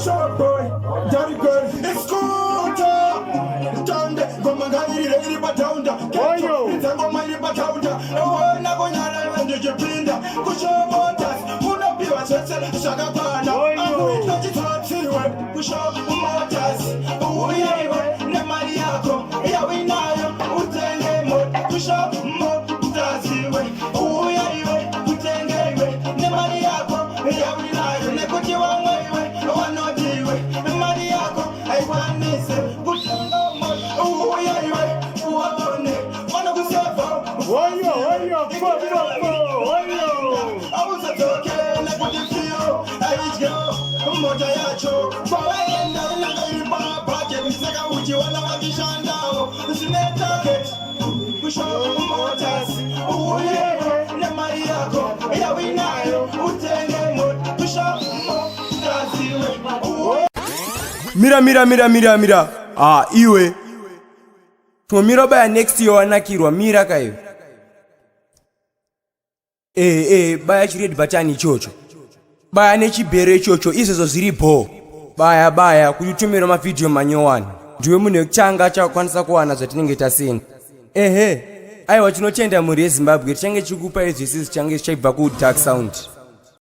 Sharp boy, daddy girl, it's scooter. Tande, ngoma ngairire iri pataunda. Oyo. Idza ngoma iri pataunda. Ona kunyarara ndichipinda. Kushow Motors, kunopiwa zvese zvakakwana. Oyo. Akuitwa chitsotsiwe. Kushow Motors, uye iwe nemari yako yauinayo utenge mota. Kushow Motors iwe, uye iwe utenge iwe nemari yako yauinayo nekuti vamwe iwe vanoti iwe mari yako haikwanise kutenga mota. Uye iwe uone vanokusevha. Oyo, oyo, fo, fo, fo, oyo. Ausadzoke nekuti fiyo aidya mota yacho kwavaenda inanga iri pabudget, saka uchiwana vachishandawo zvine target. Kushow Motors, uyewe nemari yako yauinayo utenge mota. Kushow Motors iwe uye. Mira, mira, mira, mira, mira. Ah, iwe tomira, baya next year wanakirwa. Mira kaiwe. Baya chired button ichocho, baya nechibhero ichocho. Izvozvo zviri bho. Baya, baya kuti utumire mavhidhiyo manyowani. Ndiwe munhu wekutanga achakwanisa kuwana zvatinenge tasenda. Ehe, aiwa, tinotenda mhuri yeZimbabwe. Tichange chikupai zvese zvichange zvichaibva kuDark Sound.